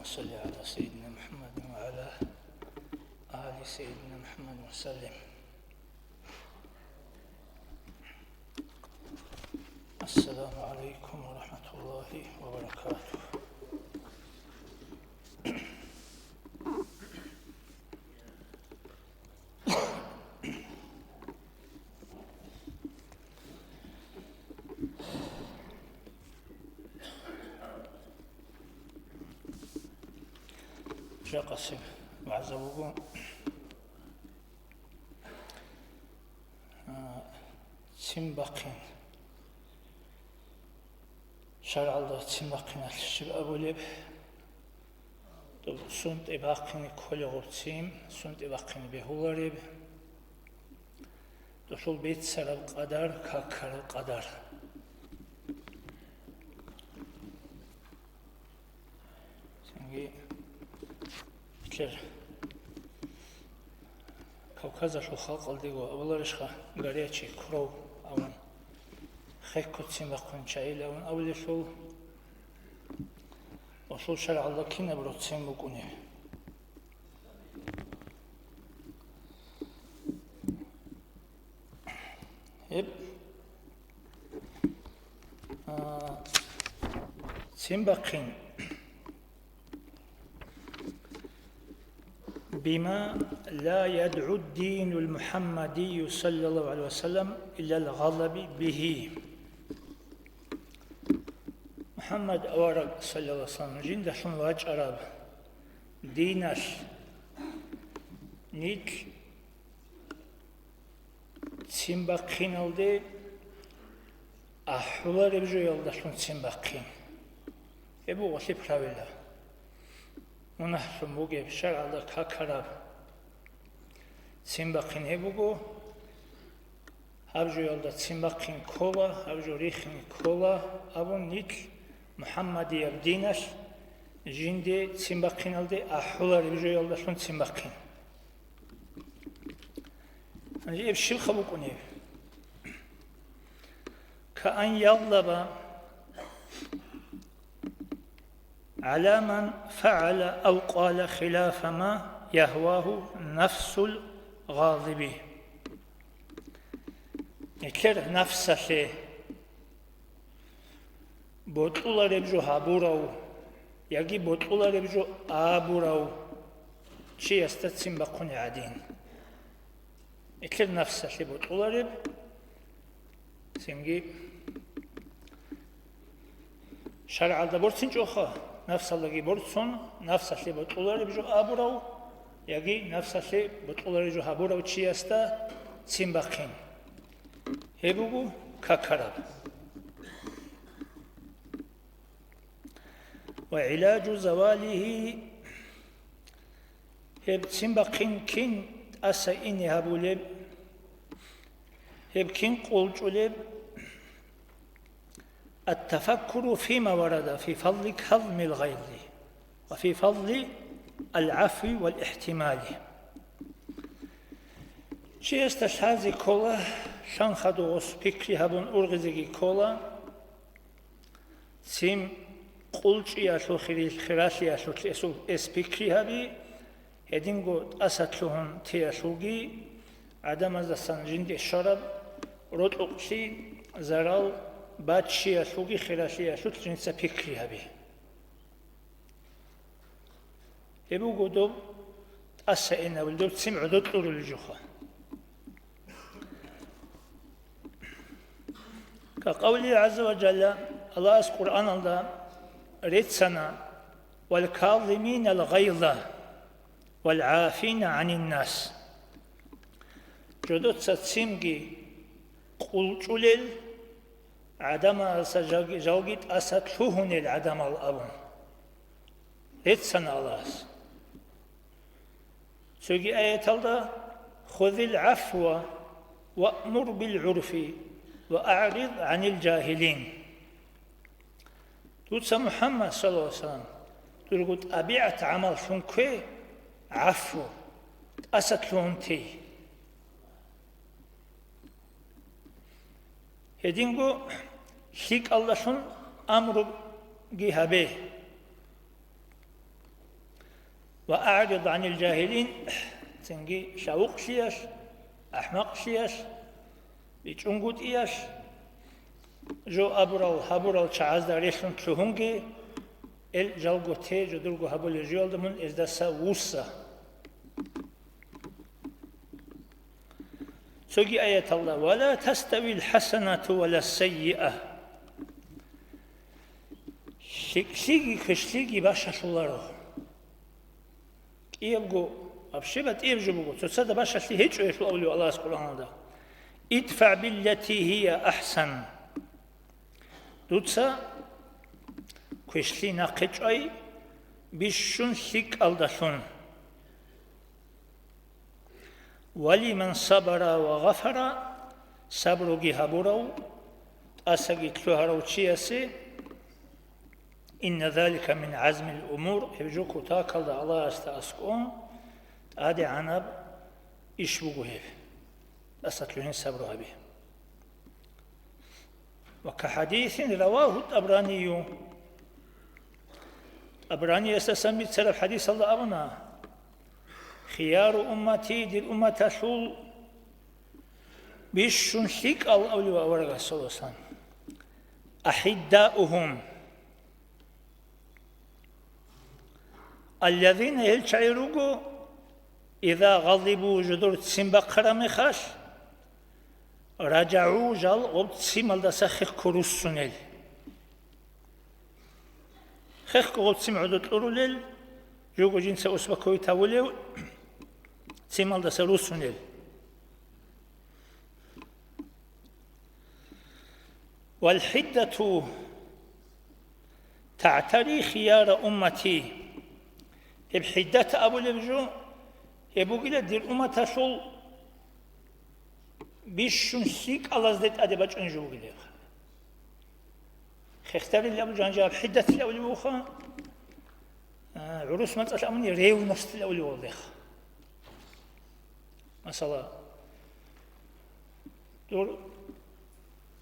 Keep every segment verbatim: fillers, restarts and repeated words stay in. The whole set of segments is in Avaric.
صل على سيدنا محمد وعلى آل سيدنا محمد وسلم. السلام عليكم ورحمة الله وبركاته. Жакъасеб вагӀза буго, а, ццин бахъин. ШаргӀалда ццин бахъиналъ щиб абулеб? СунтӀи бахъине кколеб гъоб ццин, сунтӀи бахъине бегьулареб, долъул бицараб къадар, какараб къадар. Цинги, итлер Кавказалъул халкъалдего абуларищха, горячий кровь абун, хекко ццин бахъун чагӀил абун абулелъул, долъул шаргӀалда кинаб рецц букӀунеб? Гьеб, а, ццин бахъин. بما لا يدعو الدين المحمدي صلى الله عليه وسلم إلى الغضب به. МухӀаммад авараг, саллаллагьу гӀалайгьи вассалам, жиндалъун вачӀараб диналъ нилъ ццин бахъиналде ахӀулареб жоялдалъун ццин бахъин. Гьеб буго лъи правила. Мунагьлъун бугеб, шаргӀалда какараб ццин бахъин гьеб буго, гьаб жоялда ццин бахъин ккола, гьаб жо рихине ккола абун нилъ МухӀаммадияб диналъ жинде ццин бахъиналде ахӀулареб жоялдалъун ццин бахъин. Гьанже гьеб щибха букӀунеб? كأن يغضب على من فعل أو قال خلاف ما يهواه نفس الغاضب. Нилъер нафсалъе бокьулареб жо гьабурав яги бокьулареб жо абурав чиясда ццин бахъуни гӀадин. Нилъер нафсалъе бокьулареб, цинги шаргӀалда борцинчӀоха, нафсалдаги борцун, нафсалъе бокьулареб жо абурав яги нафсалъе бокьулареб жо гьабурав чиясда ццин бахъин. Гьеб буго какараб. وعلاج زواله, гьеб ццин бахъин кин тӀаса ине гьабулеб, гьеб кин къулчӀулеб? التفكر فيما ورد في فضل كظم الغيظ وفي فضل العفو والاحتمال. Чиясда лъазе ккола, лъан хадугъос пикри гьабун ургъизеги ккола, ццин къулчӀиялъул хирил-, хиралъиялъулъ эсул эс пикри гьаби, гьединго тӀаса лъугьун теялъулги, гӀадамаздасан жинде щвараб рокьукълъи зарал баччиялъулги хиралъиялъулъ жинца пикри гьаби. Гьеб буго доб тӀаса инабулел, доб ццин гӀодор кьурулел жоха. كقوله عز وجل, Аллагьас Къуръаналда реццана: والكاظمين الغيظ والعافين عن الناس. Жодоца ццинги къулчӀулел, гӀадамаздаса жалги, жалги тӀаса лъугьунел гӀадамал абун реццана Аллагьас. Цоги аяталда: خذ العفو وأمر بالعرف وأعرض عن الجاهلين. Дуца, МухӀаммад, саллаллагьу гӀалайгьи вассалам, дурго тӀабигӀат гӀамал лъун ккве, гӀафу, тӀаса лъугьун тей. Гьединго лъикӀалдалъун амруги гьабе. Ва а'рид гӀанил жагьилин, цинги лъавукълъиялъ, ахӀмакълъиялъ, бичӀчӀунгутӀиялъ, жо абурал, гьабурал чагӀазда релълъун лъугьунги, эл жалго те, жо дурго гьабулел жоялда мун эздаса вусса. Цоги аяталда: «Ва ла таставил хӀасанату ва ла саййиа». ЛъикӀлъиги квешлъиги башалъуларо. КӀиябго, вообще батӀияб жо буго, цоцазда башалъи гьечӀо гьелъул абулев Аллагьас Къуръаналда: «ИдфагӀ биллати гьия ахӀсан». Дуца квешлъи нахъе чӀвай бищун лъикӀалдалъун. «Ва лиман сабара ва гъафара», сабруги гьабурав, тӀасаги лъугьарав чиясе, «инна залика мин гӀазмил умур», гьеб жо кутакалда Аллагьасда аскӀов тӀадегӀанаб иш буго гьеб, тӀаса лъугьин сабру гьаби. Ва кахӀадисин равагьу ТӀабранию. ТӀабраниясдасан бицараб хӀадисалда абуна: «Хияру уммати», дир умматалъул бищун лъикӀал авлия аварагас, саллаллагьу гӀалайгьи ва саллам, «ахӀиддаугьум». Аллазина, гьел чагӀи руго, иза гъадибу, жодор ццин бахъараб мехалъ, ражагӀу, жал гъоб ццималдаса хехго руссунел. Хехго гъоб ццим гӀодо кьурулел, жого жинца успокоить гьавулев, ццималдаса руссунел. «Вал хӀиддату тагӀтари хияра уммати». Гьеб хӀиддат абулеб жо, гьеб бугила дир умматалъул бищун лъикӀалазде тӀаде бачӀунеб жо бугилеб. Хехтарил абу жанжа гьаб хӀиддатил абулеб буха, а, гӀурус мацӀалъ абуни ревностил абулеб гьалдех. Масала, дур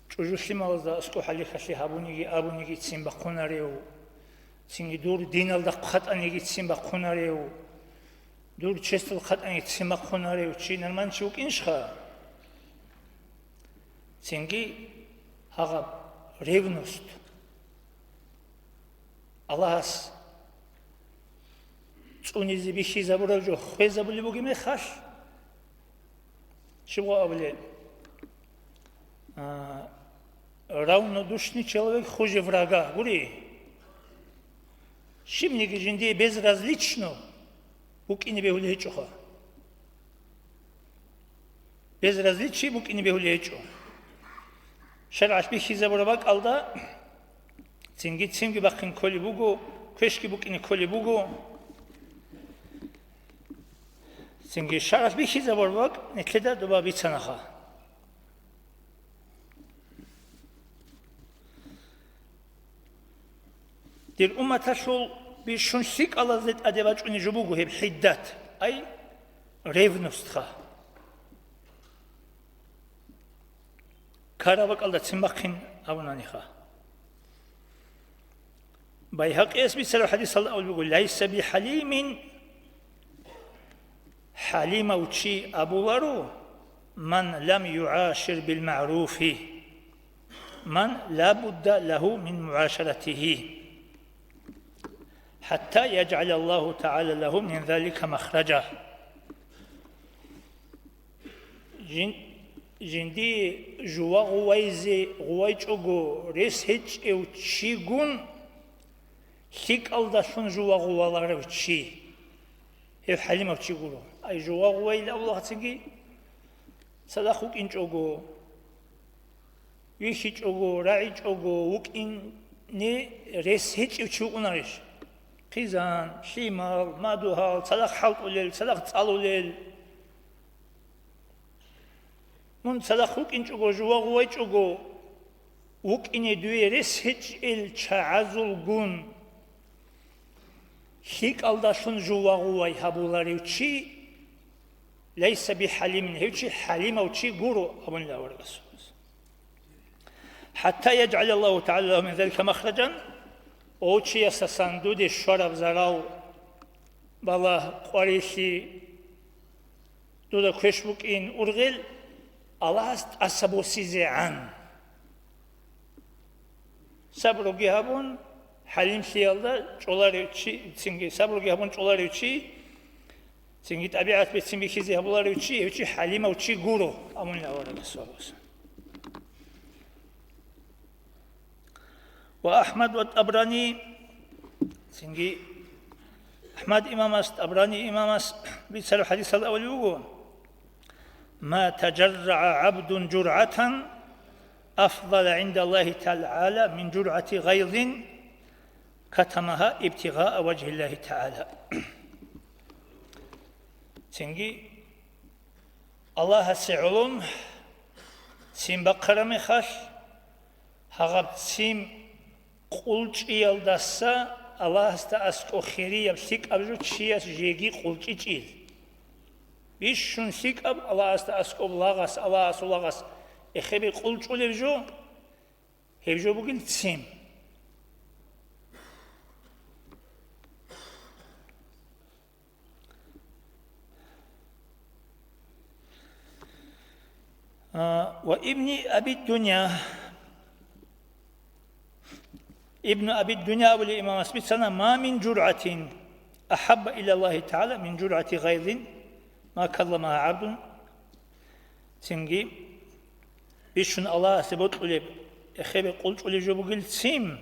чӀужу-лъималазда аскӀо хӀалихьалъи гьабуниги абунигицин бахъунарев, цинги дур диналда хъватӀанигицин бахъунарев, дур честал хъватӀанигицин бахъунарев чи нормальный чи вукӀинищха? Цинги гьагъаб ревность. Аллагьас цӀунизе бихьизабураб жо хвезабулеб бугеб мехалъ, щибго абулеб? А, равнодушный человек хуже врага. Гури, щибниги жиндие безразлично букӀине бегьулеб гьечӀоха. Безразличие букӀине бегьулеб гьечӀо. ШаргӀалъ бихьизабураб бакӀалда цинги цинги бахъин кколеб буго, квешги букӀине кколеб буго. Цинги шаргӀалъ бихьизабураб бакӀ нилъеда доба бицанаха. Дир умматалъул бищун лъикӀалазде тӀаде бачӀунеб жо буго гьеб хӀиддат, ай, ревностьха. Ккараб бакӀалда цин бахъин абунаниха. Байгьакъияс бицараб хӀадисалда абулеб буго: «Лайса бихӀалимин», хӀалимав чи абуларо, «ман лам югӀашир билмагӀруфи, ман ла будда лагьу мин мугӀашаратигьи, хӀатта яжгӀалаллагьу тагӀала лагьу мин залика махража». Жин-, жиндие жува гъувайзе гъувайчӀого рес гьечӀев чигун, лъикӀалдалъун жува гъуваларев чи, гьев хӀалимав чи гуро. Ай, жува гъувайилан абулахъцинги, цадахъ вукӀинчӀого, вихьичӀого, рагӀичӀого вукӀине рес гьечӀев чи вукӀунарищ? Хъизан, лъимал, мадугьал, цадахъ хӀалтӀулел, цадахъ цӀалулел. Мун цадахъ вукӀинчӀого, жува гъувайчӀого вукӀине дуе рес гьечӀел чагӀазулгун лъикӀалдалъун жува гъувай гьабуларев чи, «лайса бихӀалимин», гьев чи хӀалимав чи гуро абунила аварагас. «ХӀатта яжгӀалаллагьу тагӀала лагьу мин залика махражан», ов чиясасан дуде щвараб зарал балагь, къварилъи, дуда квеш букӀин ургъел Аллагьас тӀаса босизегӀан. Сабруги гьабун, хӀалимлъиялда чӀоларев чи, цинги сабруги гьабун чӀоларев чи, цинги тӀабигӀат бецин бихьизе гьабуларев чи, гьев чи хӀалимав чи гуро, абунила аварагас, саллаллагьу гӀалайгьи ва саллам. Ва Ахмад ва ТӀабрани, цинги Ахмад имамас, ТӀабрани имамас бицараб хӀадисалда абулеб буго: «Ма тажаррагӀа гӀабдун жургӀатан афдала гӀиндаллагьи тагӀала мин жургӀати гъайзин катамагьа ибтигъаа важгьиллагьи тагӀала». Цинги Аллагьасе гӀоло ццин бахъараб мехалъ, гьагъаб ццин къулчӀиялдаса Аллагьасда аскӀов хирияб лъикӀаб жо чияс жеги къулчӀичӀил. Бищун лъикӀаб Аллагьасда аскӀоб лагъас, Аллагьасул лагъас эхебе къулчӀулеб жо, гьеб жо бугин ццин. А, ва Ибни Аби Дуня. Ибну Аби Дуня абулев имамас бицана: «Ма мин жургӀатин ахӀабба илаллагьи тагӀала мин жургӀати гъайзин ма калламагьа гӀабдун». Цинги бищун Аллагьасе бокьулеб эхебе къулчӀулеб жо бугил ццин,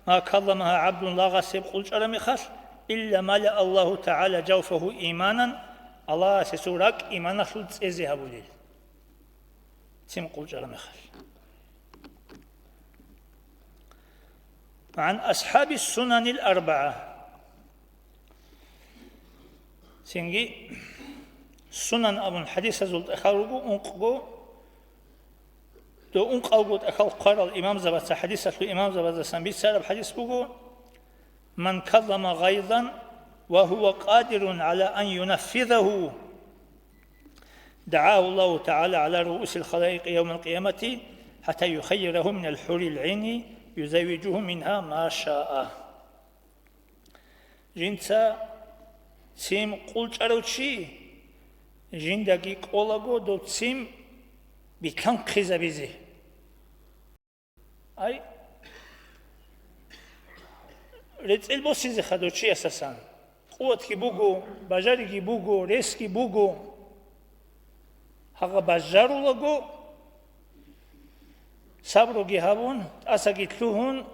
ма калламагьа гӀабдун лагъас гьеб къулчӀараб мехалъ, илла мала Аллагьу тагӀала жавфагьу иманан, Аллагьас гьесул ракӀ иманалъул цӀезе гьабулел. Ццин къулчӀараб мехалъ. ГӀан асхӀаби сунанил арбагӀа. Цинги сунан абун хӀадисазул тӀахьал руго ункъго, дов ункъалго тӀахьал хъварал имамзабаца, хӀадисалъул имамзабаздасан бицараб хӀадис буго: «Ман каллама гъайзан ва гьува къадирун гӀала ан юнаффизагьу, дагӀагьу Аллагьу тагӀала гӀала руусил халаикъи явмал къиямати хӀатта юхаййирагьу минал хӀурил гӀини, юзаввижугьу мингьа ма шаа». Жинца ццин къулчӀарав чи жиндаги кӀолаго дов ццин битӀанхъизабизе. Ай, рецӀел босизе хадур чиясасан. Къуватги буго, бажариги буго, ресги буго. Гьагъа бажарулаго, сабруги гьабун, тӀасаги лъугьун,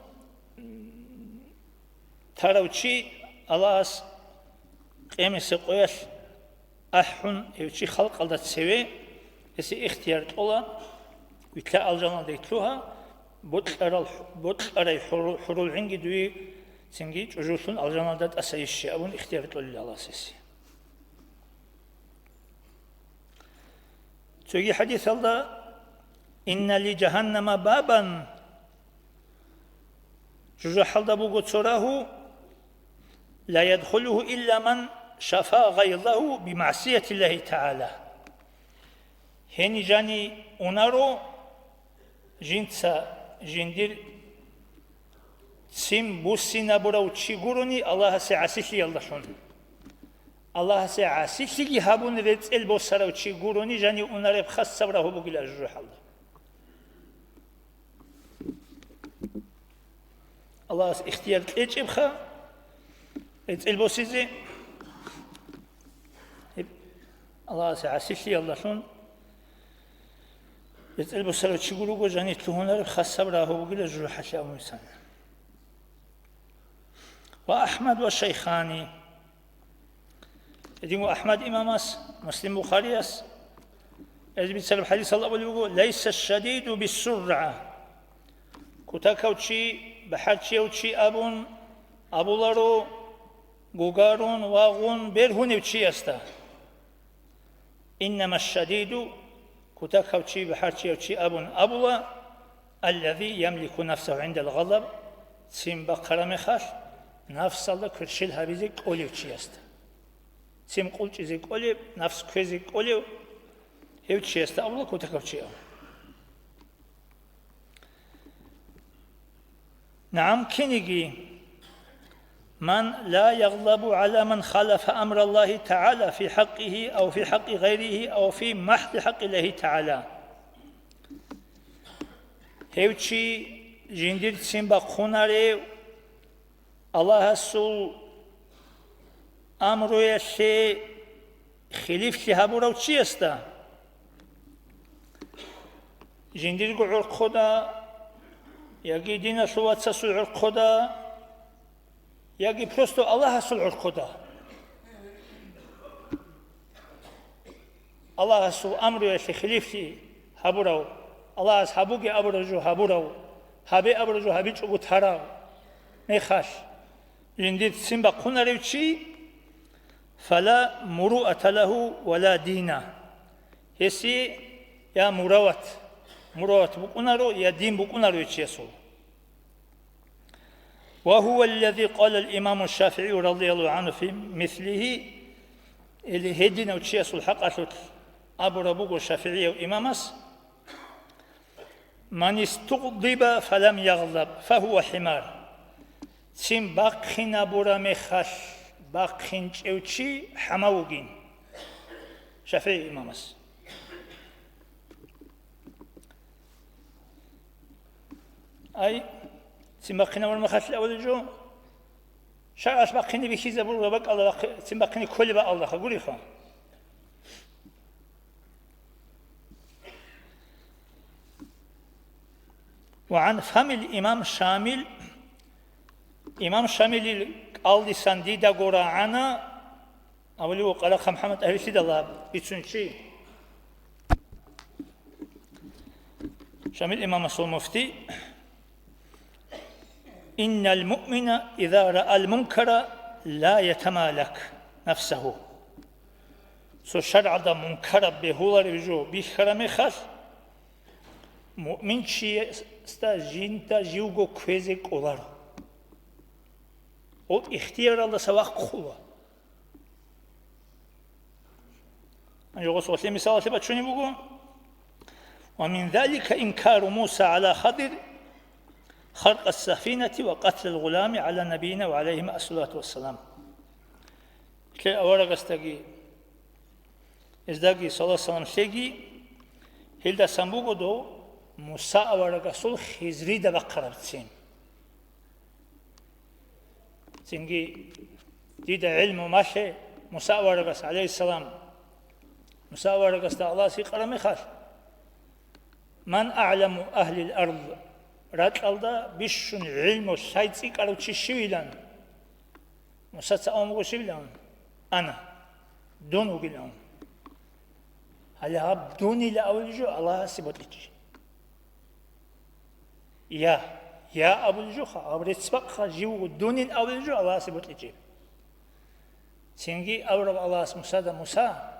тарав чи Аллагьас къемиса къоялъ ахӀун, гьев чи халкъалда цеве, гьесие ихтияр кьола, вилълъа алжаналде лъугьа, бокьарал, бокьарай хӀуру-, хӀурул гӀинги дуе цинги чӀужулъун алжаналда тӀаса ищи абун ихтияр кьолел Аллагьас гьесие. Цоги хӀадисалда: «Инна ли жагьаннама бабан», жужахӀалда буго цо рагьу, «ла ядхулуху илла ман шафа гъайзагьу бимагӀсиятиллагьи тагӀала». Гьениб жани унаро жинца жиндир ццин буссинабурав чи гурони Аллагьасе гӀасилъиялдалъун. Аллагьасе гӀасилъиги гьабун рецӀел босарав чи гурони жани унареб хасаб рагьу бугила жужахӀалда. Аллагьас ихтияр кьечӀебха рецӀел босизе. Гьеб Аллагьасе гӀасилъиялдалъун рецӀел босарав чи гуруго, жанив лъугьунареб хасаб рагьу бугила жужахӀалъе абун бицана. Ва Ахмад ва Шайхани. Гьединго Ахмад имамас, Муслим Бухарияс, гьез бицараб хӀадисалда абулеб буго: «Лайса шадиду биссурра». Кутакав чи, бахӀарчияв чи абун абуларо, гугарун, вагъун бергьунев чиясда. «Иннама шадиду», кутакав чи, бахӀарчияв чи абун абула, «аллази ямлику нафсагьу гӀиндал гъадаб», ццин бахъараб мехалъ, нафсалда кверщел гьабизе кӀолев чиясда. Ццин къулчӀизе кӀолев, нафс кквезе кӀолев, гьев чиясда абула кутакав чи абун. НагӀам, киниги, من لا يغضب على من خالف أمر الله تعالى في حقه أو في حق غيره أو في محض حق الله تعالى. Гьев чи жиндир ццин бахъунарев Аллагьасул амруялъе хилифлъи гьабурав чиясда, жиндирго гӀорхъода яги диналъул вацасул гӀорхъода, яги просто Аллагьасул гӀорхъода. Аллагьасул амруялъе хилифлъи гьабурав, Аллагьас гьабуге абураб жо гьабурав, гьабе абураб жо гьабичӀого тарав мехалъ, жиндир ццин бахъунарев чи, فلا مروءة له ولا دين. Гьесие я мурават, мурават букӀунаро, я дин букӀунаро гьев чиясул. وهو الذي قال الإمام الشافعي رضي الله عنه في مثله, или гьединав чиясул хӀакъалъулъ абураб буго ШафигӀияв имамас: من استغضب فلم يغضب فهو حمار. Ццин бахъинабураб мехалъ бахъинчӀев чи хӀама вугин. ШафигӀи имамас. Ай, ццин бахъинабураб мехалъ абулеб жо, шаргӀалъ бахъине бихьизабураб бакӀалда бахъи-, ццин бахъине кколеб бакӀалдаха гуриха. وعن فم الإمام شامل, имам Шамилил кӀалдисан дидаго рагӀана, Авлияв Къарахъа МухӀаммад Агьлилъидал бицун чи. Шамил имамасул муфти: إن المؤمن إذا رأى المنكر لا يتمالك نفسه. Цо шаргӀалда мункараб бегьулареб жо бихьараб мехалъ, муъминчиясда жинда живго кквезе кӀоларо. Гьеб ихтияралдаса вахъула. Гьанже гъос гъолъе мисалалъе бачунеб буго: ومن ذلك إنكار موسى على خضر خرق السفينة وقتل الغلام على نبينا وعليهما الصلاة والسلام. Лъе аварагасдаги, гьездаги салат-салам лъеги, гьелдасан буго дов Муса аварагасул Хизрида бахъарабцин. Цинги дида гӀилму малъе Муса аварагас, гӀалайгьиссалам. Муса аварагасда Аллагьас гьикъараб мехалъ: من أعلم أهل الأرض, ракьалда бищун гӀилму лъай цӀикӀкӀарав чи щивилан? Мусаца абун буго щивилан: أنا, дун вугилан. Гьале гьаб дунила абулеб жо Аллагьасе бокьичӀеб. Я, я абулеб жоха, гьаб рецц бакъха, жив вуго дунин абулеб жо Аллагьасе бокьичӀеб. Цинги абураб Аллагьас Мусада: Муса,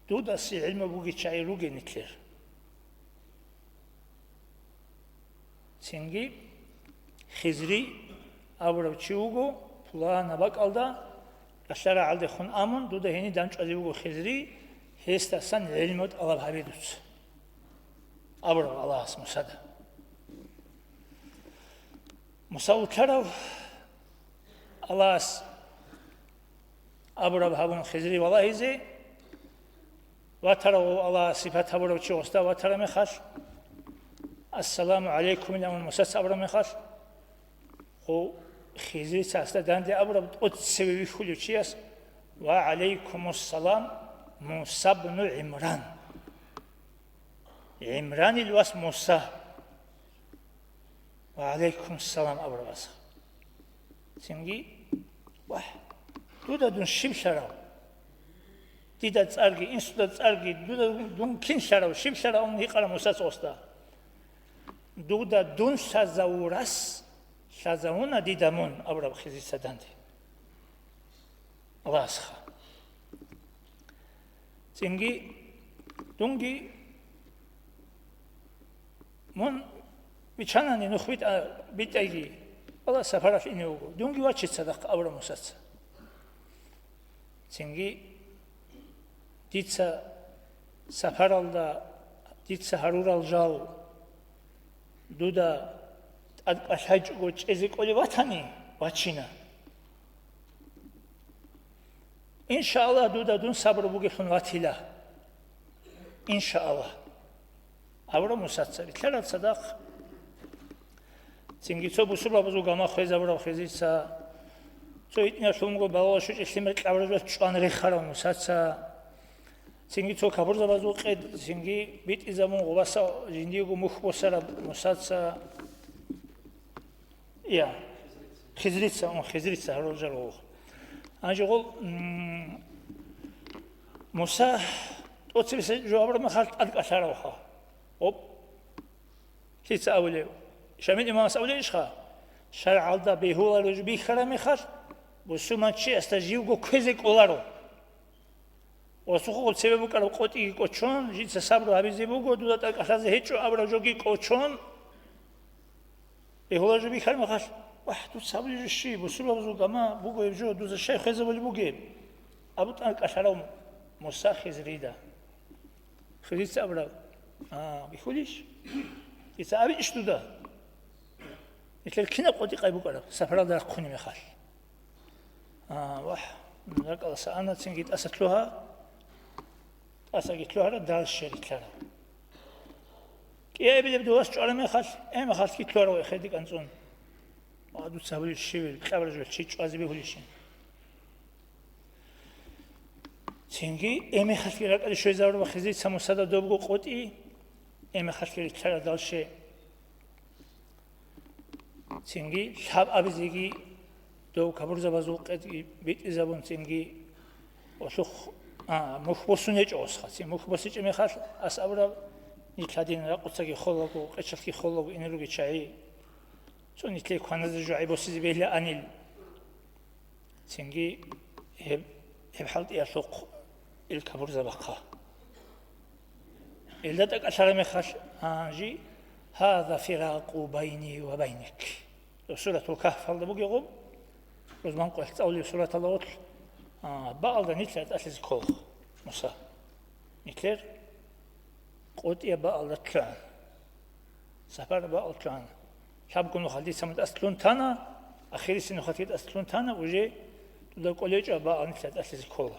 дудаса гӀилму бугел чагӀи ругел нилъер. Цинги Хизри абурав чи вуго, пуланаб бакӀалда, кӀалъа рагӀалдехун амун, дуда гьениб дандчӀвазе вуго Хизри, гьесдасан гӀилму тӀалаб гьабе дуца, абураб Аллагьас Мусада. Муса вутларав, Аллагьас абураб гьабун Хизри валагьизе, ватарав Аллагьас сипат гьабурав чи гъосда ватараб мехалъ, «Ассаламу гӀалайкум», – ил абун Мусаца абураб мехалъ, гъов Хизрица гьасда данде абураб тӀоцеве вихьулев чияс: «Ва гӀалайкумуссалам, Муса бну ГӀимран». ГӀимранил вас Муса. «Ва гӀалайкум салам», – абураб асха. Цинги: «Вагь, дуда дун щиблъарав? Дида цӀарги, инсуда цӀарги, дуда дун кинлъарав, щиблъарав?» – абун гьикъараб Мусаца гъосда. «Дуда дун лъазавурас лъазавуна дида мун», – абураб Хизрица данде. Аллагьасха. Цинги, дунги мун биччанани нух битӀа-, битӀайги, Аллагь сапаралъ ине вуго. Дунги ваче цадахъ, абураб Мусаца. Цинги, дица сапаралда, дица гьарурал жал дуда тӀад кӀвалъайчӀого чӀезе кӀолев ватани, вачина. Иншааллагь, дуда дун сабру бугелъун ватила. Иншааллагь. Абураб Мусаца, рилълъарал цадахъ. Цинги цо бусурбабазул гама хвезабураб хизрица, цо гьитӀиналъунго балугъа щучӀелъи мекъаб ражулъ чӀван рехарав Мусаца, цинги цо капурзабазул къед, цинги битӀизабун гъубаса жиндиего мухь босараб Мусаца. Я, хизрица, ун, хизрица гьарурал жал гъугъ. Гьанже гъол, м, Муса тӀоцебесеб жо гьабураб мехалъ тӀад кӀалъаравха. Гъоб. Лъица абулев? Шамил имамас абулебищха? ШаргӀалда бегьуларо жо бихьараб мехалъ, бусурманчиясда живго кквезе кӀоларо. Ва сухъго цебе букӀараб къотӀиги кӀочон, жинца сабру гьабизе буго, дуда тӀад кӀалъазе гьечӀо абураб жоги кӀочон, бегьуларо жо бихьараб мехалъ, вагь, дуца абулеб жо щиб, бусурбабазул гама буго гьеб жо, дузда щай хвезабулеб бугеб? Абу тӀад кӀалъарав Муса хизрида. Хизрица абураб: «А, бихьулищ? Дица абичӀищ дуда? Нилъер кинаб къотӀи къай букӀараб сапаралда рахъунеб мехалъ?» А, вагь, ракӀаласа ана, цинги тӀаса лъугьа, тӀасаги лъугьара, дальше рилълъарав. КӀиабилеб дувас чӀвараб мехалъ, гьеб мехалъги лъугьарав эхеде кӀанцӀун. Ва дуца гьабулеб щиб, кьабра жо чи чӀвазе бегьулищин? Цинги гьеб мехалъги ракӀалде щвезабураб хизрица Мусада добго къотӀи, гьеб мехалъги рилълъараб дальше. Цинги лъаб абизеги дов капурзабазул къедги битӀизабун, цинги олъухъ, а, мухь босун гьечӀо осха. Цин мухь босичӀеб мехалъ, ас абураб, нилъ гьадин ракъуцаги холаго, къечалъги холаго ине ругел чагӀи, цо нилъее кваназе жо гӀебосизе бегьилаанил. Цинги гьеб, гьеб хӀалтӀиялъухъ ил капурзабахъа. Илда тӀакӀалъараб мехалъ гьанжи: «Гьаза фиракъу байни ва байник». Суратул Кагьфалда бугеб гъоб, рузман къоялъ цӀалулеб сураталда гъорлъ, а, бакъалда нилъ тӀалъизе ккола, Муса. Нилъер къотӀияб бакъалда лъугӀана. Сапар бакъалда лъугӀана. Лъабго нухалъ дица мун тӀаса лъун тана, ахирисеб нухалъги тӀаса лъун тана, уже дуда кӀолечӀо бакъал нилъ тӀалъизе ккола.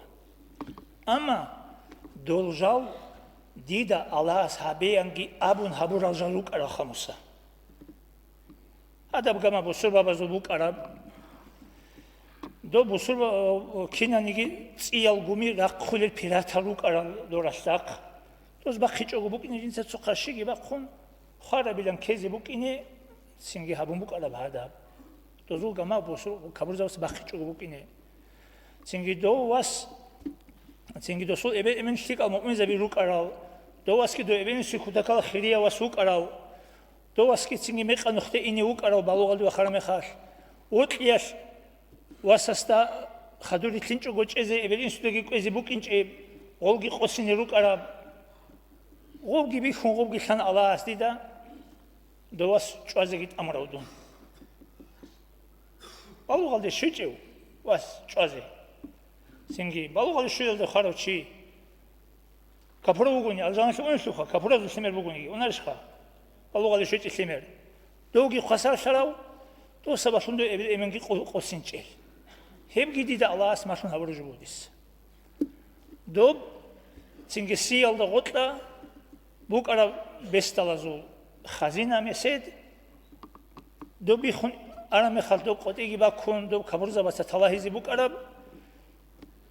Амма дол жал дида Аллагьас гьабеянги абун гьабурал жал рукӀаралха, Муса. Гьадаб гама бусурбабазул букӀараб. Доб бусурба-, кинаниги цӀиял гуми рахъулел пиратал рукӀарал доралъ рахъ. Доз бахъичӀого букӀине жинца цо къарщиги бахъун, хварабилан ккезе букӀине, цинги гьабун букӀараб гьадаб. Дозул гама бусур-, капурзабаз бахъичӀого букӀине. Цинги дов вас, цинги досул эбел-эмен лъикӀал муъминзаби рукӀарал, дов васги дов эбел-инсуе кутакалда хирияв вас вукӀарав, дов васги цинги мекъа нухде ине вукӀарав балугъалде вахараб мехалъ, вокьиялъ васасда хадур рилълъинчӀого чӀезе, эбел-инсудаги кӀвезе букӀинчӀеб, гъолги къосине рукӀараб. Гъобги бихьун, гъобги лъан Аллагьас дида, дов вас чӀвазеги тӀамурав дун. Балугъалде щвечӀев вас чӀвазе. Цинги балугъалде щвеялда хварав чи капурав вугони, алжаналъе унелъулха, капуразул лъимер бугониги, унарищха? Балугъалде щвечӀеб лъимер. Довги хвасарлъарав, дов сабаблъун дов эбел-эменги къо-, къосинчӀел. Гьебги дида Аллагьас малъун гьабураб жо буго дир. Доб цинги сиялда гъоркьа букӀараб бесдалазул хазина месед, доб биххун араб мехалъ доб къотӀиги баккун, доб капурзабаца талагьизе букӀараб,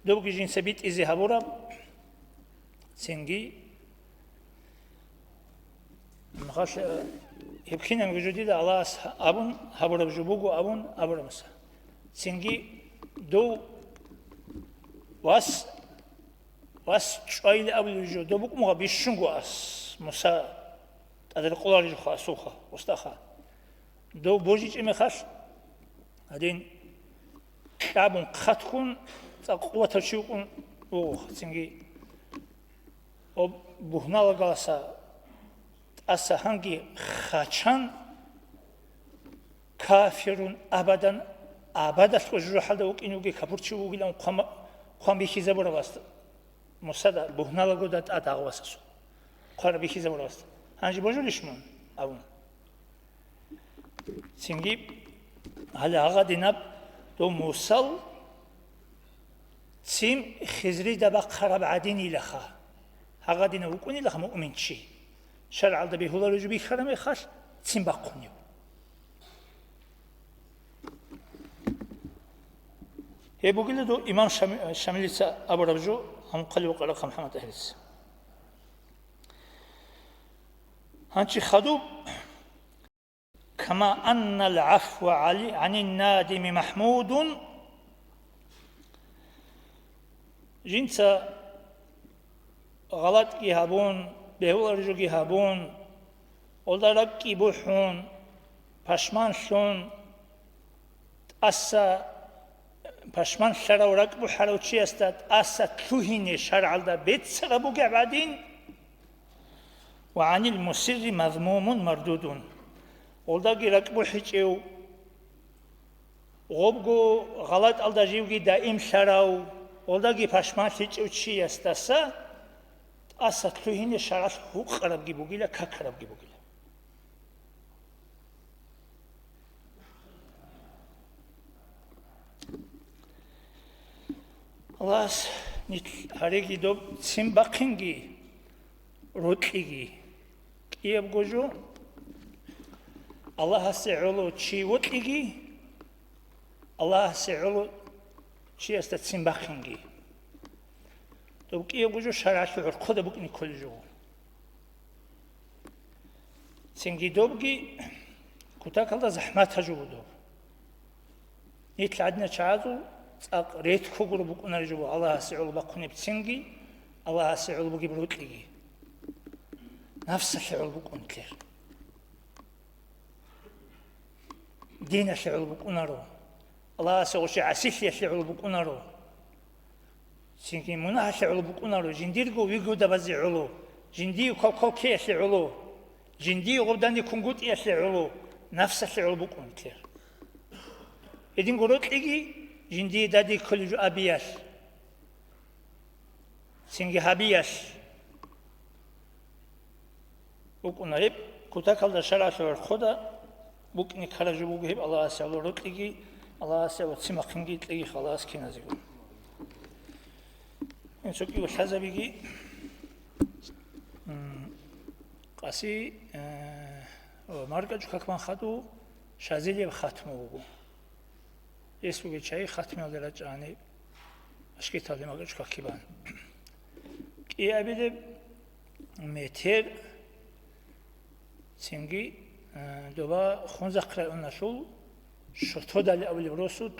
добги жинца битӀизе гьабураб, цинги Махалъ, э, гьеб кинабго жо дида Аллагьас абун гьабураб жо буго абун абураб Муса. Цинги дов вас, вас чӀвайилан абулеб жо, дов букӀунго бищунго ас, Муса, тӀаде рекъолареб жоха асулха, устаха. Дов божичӀеб мехалъ, гьадин, кьабун хъаткун, цӀакъ къуватав чи вукӀун вуго, цинги Об бугьналагаласа тӀаса гьанги хачан, кафирун абадан, абадалъго жужахӀалда вукӀине вугев капурчи вугилан хъван-, хъван бихьизабураб ас-, Мусада бугьналагода тӀад гьав васасул хъван бихьизабураб ас. Гьанже божулищ мун? Абун. Цинги Гьале гьагъадинаб дов Мусал цин Хизрида бахъараб гӀадинилаха. Гьагъадинав вукӀунилаха муъминчи. ШаргӀалда бегьуларев жо бихьараб мехалъ цин бахъунев. Гьеб бугила дов имам Шами-, Шамилица абураб жо, гьанкъали ва къарахъа МухӀаммад АхӀилица. Гьанчи хадуб, «Кама аннал гӀафва гӀали-, гӀанин надими махӀмудун», жинца гъалатӀги гьабун, бегьулареб жоги гьабун, гъолда ракӀги бухӀун, пашманлъун, тӀаса пашманлъарав ракӀ бухӀарав чиясда тӀаса лъугьине шаргӀалда беццараб бугеб гӀадин, «Ва гӀанил мусирри мазмумун мардудун». Гъолдаги ракӀ бухӀичӀев, гъобго гъалатӀалда живги даимлъарав, гъолдаги пашманлъичӀев чиясдаса тӀаса лъугьине шаргӀалъ гьукъарабги бугила, какарабги бугила. Аллагьас нилъ гьареги доб цин бахъинги, рокьиги. КӀиябго жо, Аллагьасе гӀоло чи вокьиги, Аллагьасе гӀоло чиясда цин бахъинги. Доб кӀиябго жо шаргӀалъул гӀорхъода букӀине кколеб жо. Цинги добги кутакалда захӀматаб жо буго доб. Нилъ гӀадинал чагӀазул цӀакъ ретго гуро букӀунареб жо буго Аллагьасе гӀоло бахъунеб цинги, Аллагьасе гӀоло бугеб рокьиги. Нафсалъе гӀоло букӀун нилъер. Диналъе гӀоло букӀунаро. Аллагьасе гъосе гӀасилъиялъе гӀоло букӀунаро. Цинги мунагьалъе гӀоло букӀунаро, жиндирго вигодабазе гӀоло, жиндие квалквал ккеялъе гӀоло, жиндие гъобдани кунгутӀиялъе гӀоло, нафсалъе гӀоло букӀун нилъер. Гьединго рокьиги жиндие дадие кколеб жо абиялъ, цинги гьабиялъ. БукӀуна гьеб, кутакалда шаргӀалъул гӀорхъода букӀине ккараб жо буго гьеб Аллагьасе гӀоло рокьиги, Аллагьасе гӀоло цин бахъинги кьеги Аллагьас киназего. Инсукьи лъазабиги, м, къаси, э, ва маркӀачӀу какман хадув Шазилияб хатму буго. Гьес бугеб чагӀи хатмиялде рачӀани, ашкеталде маркӀачӀу каки бан. КӀиабилеб метер цинги, э, доба Хунзахъ районалъул Шотодали абулеб росулъ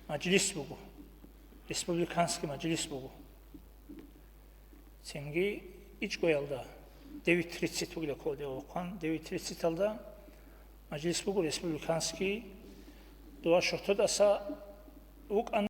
мажлис буго, республиканский мажлис буго. Цинги ичӀгоялда, девять тридцать вугила кколде вахъан, девять тридцатьалда мажлис буго республиканский, доба Шотодаса вукӀана.